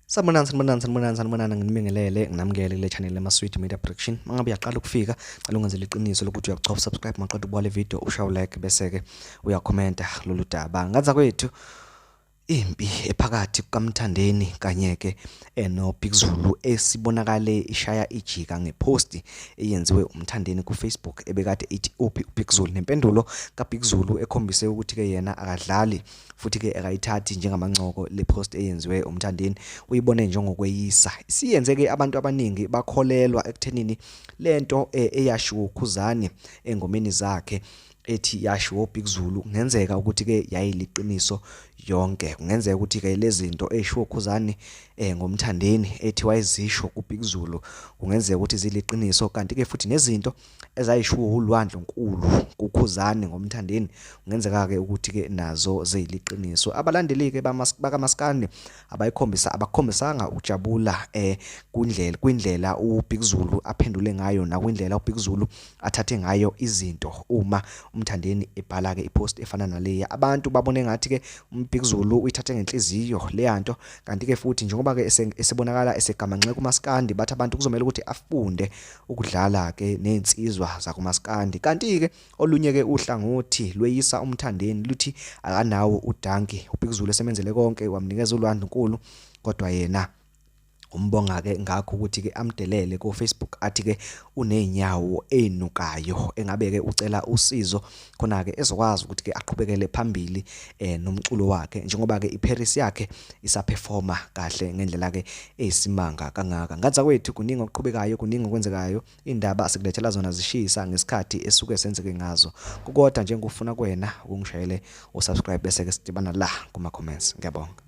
Sanibonani, sanibonani, sanibonani, sanibonani, nginibingelele, nginamukele kule channel yama-Sweet Media Production. Uma ngabe uyaqala ukufika, cela ungenzele iqiniso lokuthi uyakuchofa subscribe maqeda ukubuka le video, ushaye like bese-ke uyakhomenta lolu daba. Ngaza kwethu impi ephakathi kukaMthandeni kanye-ke eh, noBig Zulu esibonakale ishaya ijika ngeposti eyenziwe uMthandeni kuFacebook ebekade ithi uphi uBig Zulu nempendulo kaBig Zulu ekhombise ukuthi-ke yena akadlali futhi-ke akayithathi njengamancoko le post eyenziwe uMthandeni uyibone njengokweyisa isiyenze-ke abantu abaningi bakholelwa ekuthenini lento eh, eyashiwo uKhuzani engomeni zakhe ethi yashiwo uBig Zulu kungenzeka ukuthi-ke yayiliqiniso yonke kungenzeka ukuthi-ke lezinto eyishiwo uKhuzani eh, ngoMthandeni ethi wayezisho kuBig Zulu kungenzeka ukuthi ziliqiniso kanti-ke futhi nezinto ezayishiwo uLwandle Nkulu kuKhuzani ngoMthandeni kungenzeka-ke ukuthi-ke nazo ziyiliqiniso. Abalandeli-ke bakaMaskandi abayikhombisa abakhombisanga ukujabula eh kundlela kwindlela uBig Zulu aphendule ngayo nakwindlela uBig Zulu athathe ngayo izinto uma uMthandeni ebhala-ke ipost efana naleya. Abantu babone ngathi-ke uBig Zulu uyithathe ngenhliziyo leyanto kanti-ke futhi njengoba-ke esebonakala esegamanxe kuMaskandi bathi abantu kuzomele ukuthi afunde ukudlala ke nezinsizwa zakumaskandi kanti ke olunye ke uhlangothi lweyisa uMthandeni luthi akanawo udanki uBig esemenzele konke wamnikeza ulwandle nkulu kodwa yena umbonga ke ngakho ukuthi ke amdelele ko Facebook athi ke unezinyawo ezinukayo engabe ke ucela usizo khona ke ezokwazi ukuthi ke aqhubekele phambili eh nomculo wakhe njengoba ke iParis yakhe isaperforma kahle ngendlela ke eyisimanga kangaka. Ngaza kwethu kuningi okuqhubekayo, kuningi okwenzekayo, indaba sikulethela zona zishisa ngesikhathi esuke senzeke ngazo. Kukodwa nje ngikufuna kuwena ukungishayele usubscribe bese ke sidibana la kuma comments. Ngiyabonga.